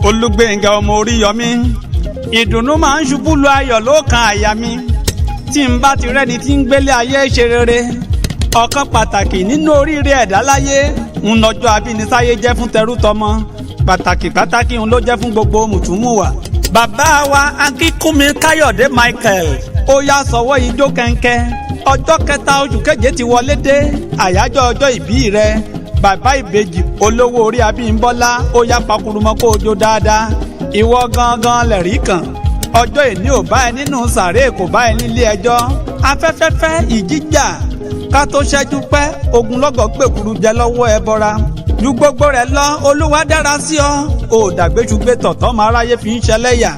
Olúgbénga ọmọ Oríyọmí, ìdùnnú máa ń ṣubú lu ayọ̀ ló kan àyà mi tí n bá ti rẹ́ni tí ń gbélé ayé ṣe rere. Ọ̀kan pàtàkì nínú oríire ẹ̀dá láyé ń lọ́jọ́ abínisáyé jẹ́ fún tẹrútọmọ, pàtàkì pàtàkì ń ló jẹ́ fún gbogbo mùtúmùwà. Bàbá wa Akínkúnmi Káyọ̀dé Michael, ó yá sọ̀wọ́ ijó kẹ̀kẹ́. Ọjọ́ kẹta oṣù keje ti wọlé dé, àyájọ́ ọjọ́ ìbí rẹ. Bàbá ìbejì olówó orí Abímbọ́lá, ó yá pakurumọ kó o jó dáadáa. Ìwọ gangan lẹ̀rí kan. Ọjọ́ ìní ò bá ẹ nínú sàréè, kò bá ẹ nílé ẹjọ́. Afẹ́fẹ́fẹ́ ìjíjà ká tó ṣẹ́jú pẹ́, ogunlọ́gọ̀ gbèkúrú jẹ lọ́wọ́ ẹ bọ́ra. Ju gbogbo rẹ̀ lọ, Olúwa dára sí ọ. Ò dàgbéṣugbé tọ̀tọ̀ máa ráyé fi ń ṣẹlẹ́yà.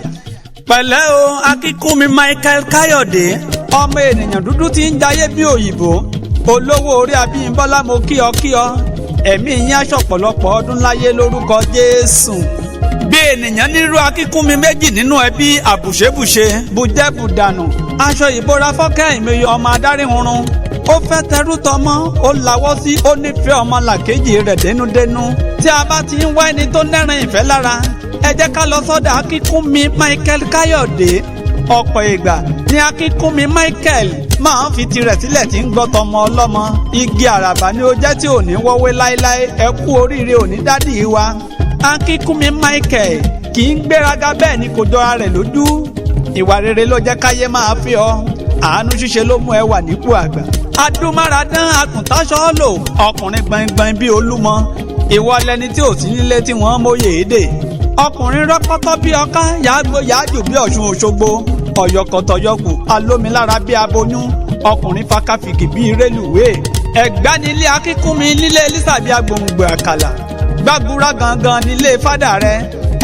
Pẹ̀lẹ́ o, Akínkúnmi Michael Káyọ̀dé, ọmọ ènìyàn dúdú tí ń jayé bí òyìnbó. Olówó orí Abímbọ́lá, mo kí ọ kí ọ. Ẹ̀mí yín aṣọ ọ̀pọ̀lọpọ̀ ọdún láyé lórúkọ Jésù. Bí ènìyàn nírú Akínkúnmi méjì nínú ẹbí, àbùṣebùṣe bùjẹ́bùdànù, aṣọ ìbora fọ́kẹ́ ìmẹ̀yẹ ọmọ adáríhunrun. Ó fẹ́ tẹrú tọmọ, ó lawọ́ sí, ó nífẹ̀ẹ́ ọmọ làkejì rẹ̀ dénúdénú. Tí a bá ti ń wá ẹni tó nẹ́rìn ìfẹ́ lára, ẹ jẹ́ ká lọ sọ́dọ̀ Akínkúnmi Michael Káyọ̀dé. Ọ̀pọ̀ ìgbà ni Akínkúnmi Michael máa ń fi tirẹ̀ sílẹ̀ tí ń gbọ́ tọmọ ọlọ́mọ. Igi àràbà ni ó jẹ́ tí ò ní wọ́wé láéláé. Ẹ kú oríire òní dádì wa. Akínkúnmi Michael kì í gbéraga, bẹ́ẹ̀ ni kò jọra rẹ̀ lójú. Ìwà rere ló jẹ́ káyé máa fi ọ. Àánú ṣíṣe ló mú ẹ wà nípò àgbà. Adúmáradán akùntàṣọ́ lò, ọkùnrin gbọ̀ngbọ̀n bíi Olúmọ. Ìwọ lẹni tí ò sí nílé tí wọ́n mọyè èdè. Ọkùnrin rọpọtọ bíi ọká, yàgbó yàájù bíi Ọ̀ṣun Òṣogbo, ọ̀yọ̀kọ̀tọ̀yọkù alómilára bíi aboyún, ọkùnrin fakafìkì bíi rélùwéè. Ẹ̀gbá nílé Akínkúnmi, nílé Lísàbí agbòǹgbò àkàlà. Gbàgúrá gangan nílé fádà rẹ.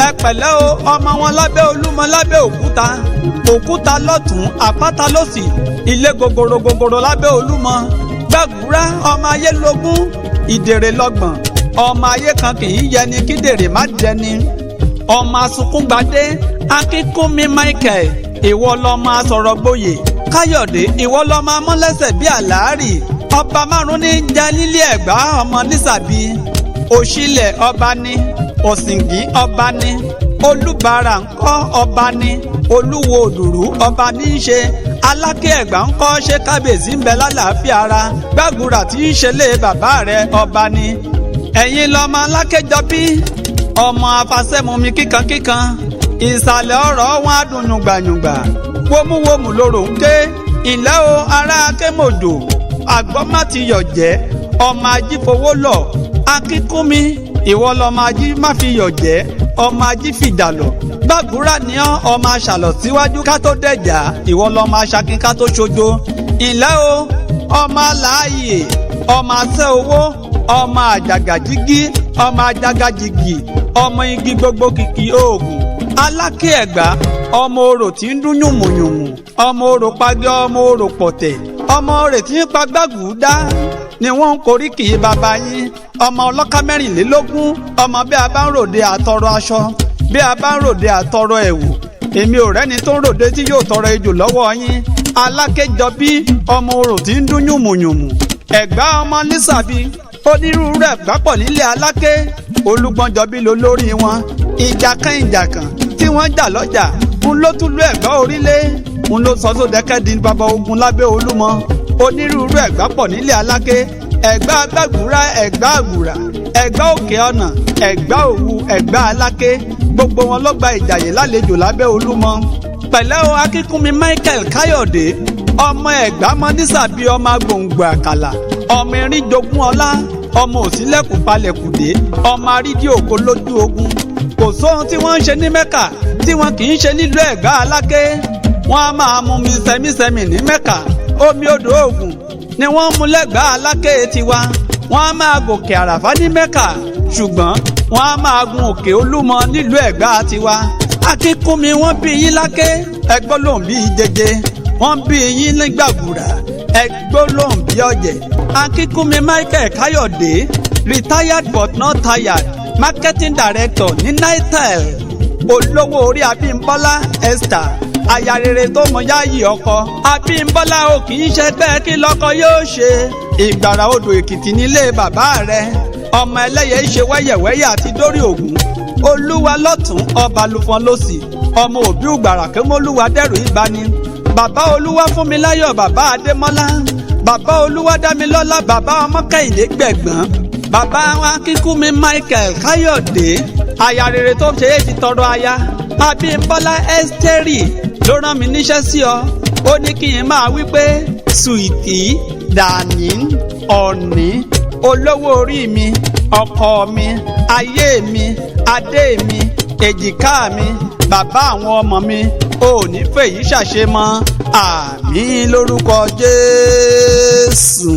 Ẹ pẹ̀lẹ́ o, ọmọ wọn lábẹ́ Olúmọ, lábẹ́ òkúta, òkúta lọ́tún, àpáta lósì, ilé gogoro gogoro lábẹ́ Olúmọ. Gbàgúrá ọmọ ayé lógún, ìdèrè lọ́gbọ̀n. Ọmọ ayé kan kì í yẹni kí dèrè má jẹni. Ọmọ asunkúngbadé, Akínkúnmi Michael, ìwọ lọmọ asọ̀rọ̀ gboyè. Káyọ̀dé, ìwọ lọmọ amọ́lẹ́sẹ̀ bíi àlárì. Ọba márùn ní jẹ nílé Ẹ̀gbá, ọmọ Lísàbí. Òṣìlẹ̀ ọba ní, Òsìngí ọba ní, Olúbàrà ńkọ́ ọba ní, Olúwo Òdùrú ọba ní í ṣe. Aláké Ẹ̀gbá ńkọ́, ṣe kábíyèsí ń bẹ lálàáfíà ara? Gbàgùrà tí í ṣe lé bàbá rẹ ọba ní. Ẹ̀yin lọmọ alákéjọ bí ọmọ afasẹ́mumi kíkankíkan. Ìsàlẹ̀ ọ̀rọ̀ wọn á dùn yùngbàyùngbà, wómúwómù lóró ń ké. Ìlẹ́ o, ará akémòdò, àgbọ́n má ti yọ̀ jẹ́, ọmọ ajífowó lọ. Akínkúnmi, ìwọ lọmọ ají má fi yọ̀ jẹ́, ọmọ ají fìjà lọ. Gbàgúrà ní ọ, ọmọ aṣàlọ̀ síwájú ká tó dẹ̀jà. Ìwọ lọmọ aṣakin ká tó ṣojo. Ìlẹ́ o, ọmọ aláàyè, ọmọ asẹ́ owó, ọmọ àjàgàjìgí, ọmọ àjàgàjìgì, ọmọ igi gbogbo kìkì oògùn. Aláké Ẹ̀gbá, ọmọ orò tí ń dún yùmùyùmù, ọmọ orò pagẹ́, ọmọ orò pọ̀tẹ̀, ọmọ orè tí ń pa gbàgùdá ni wọ́n ń korí kì í bàbá yín. Ọmọ ọlọ́ká 24, ọmọ bí a bá ń ròde àtọrọ aṣọ, bí a bá ń ròde àtọrọ ẹ̀wù. Èmi ò rẹ́ni tó ń ròde tí yóò tọrọ ejò lọ́wọ́ yín. Alákéjọ bí ọmọ orò tí ń dún yùmùyùmù. Ẹ̀gbá ọmọ Lísàbí, onírúurú Ẹ̀gbá pọ̀ nílé Aláké. Olúgbọ́njọbí ló lórí wọn. Ìjà kan ìjà kan tí wọ́n jà lọ́jà ń ló tún lú Ẹ̀gbá orílẹ̀, ń ló sọ sódẹ́kẹ́ di bàbá ogun lábẹ́ Olúmọ. Onírúurú Ẹ̀gbá pọ̀ nílé Aláké: Ẹ̀gbá Gbàgúrá, Ẹ̀gbá Àgùrà, Ẹ̀gbá Òkè Ọ̀nà, Ẹ̀gbá Òwu, Ẹ̀gbá Aláké. Gbogbo wọn ló gba Ìjàyè lálejò lábẹ́ Olúmọ. Pẹ̀lẹ́ o, Akínkúnmi Michael Káyọ̀dé, ọmọ Ẹ̀gbá mọ nísàbí, ọmọ agbòǹgbò àkàlà, ọmọ erin jogún ọlá, ọmọ òsínlẹ̀kùn palẹ̀kùdé, ọmọ arídìí òkò lójú ogun. Kò sóhun tí wọ́n ń ṣe ní Mẹ́kà tí wọ́n kì í ṣe nílùú Ẹ̀gbá Aláké. Wọ́n á máa mú mi sẹ́mísẹ́mì ní Mẹ́kà, omi odò Ògùn ni wọ́n mú lẹ́gbàá Aláké tiwa. Wọ́n á máa gòkè Àràfá ní Mẹ́kà, ṣùgbọ́n wọ́n á máa gun òkè Olúmọ nílùú Ẹ̀gbá tiwa. Akínkúnmi, wọ́n bí yín láké, ẹgbọ́n lòun bí jẹjẹ. Wọ́n bí yín nígbàgùrà, ẹgbọ́n lòun bí ọ̀jẹ̀. Akínkúnmi Michael Káyọ̀dé, retired but not tired, marketing director ní Nitel. Olówó orí Abímbọ́lá Esther, aya rere tó mọ yáyì ọkọ. Abímbọ́lá ò kì í ṣẹgbẹ́ kí lọ́kọ yóò ṣe. Ìgbàrà Odò Èkìtì nílé bàbá rẹ̀. Ọmọ ẹlẹ́yẹ ṣe wẹ́yẹ̀wẹ́yẹ̀ àti dórí Ògún. Olúwa lọ́tún, ọba lufọn lọ́sì. Ọmọ òbí Ògbàrà kémólúwa dẹ́rù ìbani. Bàbá Olúwa Fúnmiláyọ̀, bàbá Adémọ́lá, bàbá Olúwa Dámilọ́lá, bàbá ọmọ Kẹ́hìndé gbẹ̀gbọ́n, bàbá wa Kíkúmi Michael Káyọ̀dé. Aya rere tó ṣe é ti tọrọ aya. Abímbọ́lá Ẹ́sítérì ló rán mi níṣẹ́ sí ọ. Ó ní kí n máa wí pé sùìtì dàní ọ̀ní, olówó orí mi, ọkọ mi, ayé mi, adé mi, èjìká mi, bàbá àwọn ọmọ mi, ò ní fèyí ṣàṣemọ́. Àmín lórúkọ Jésù.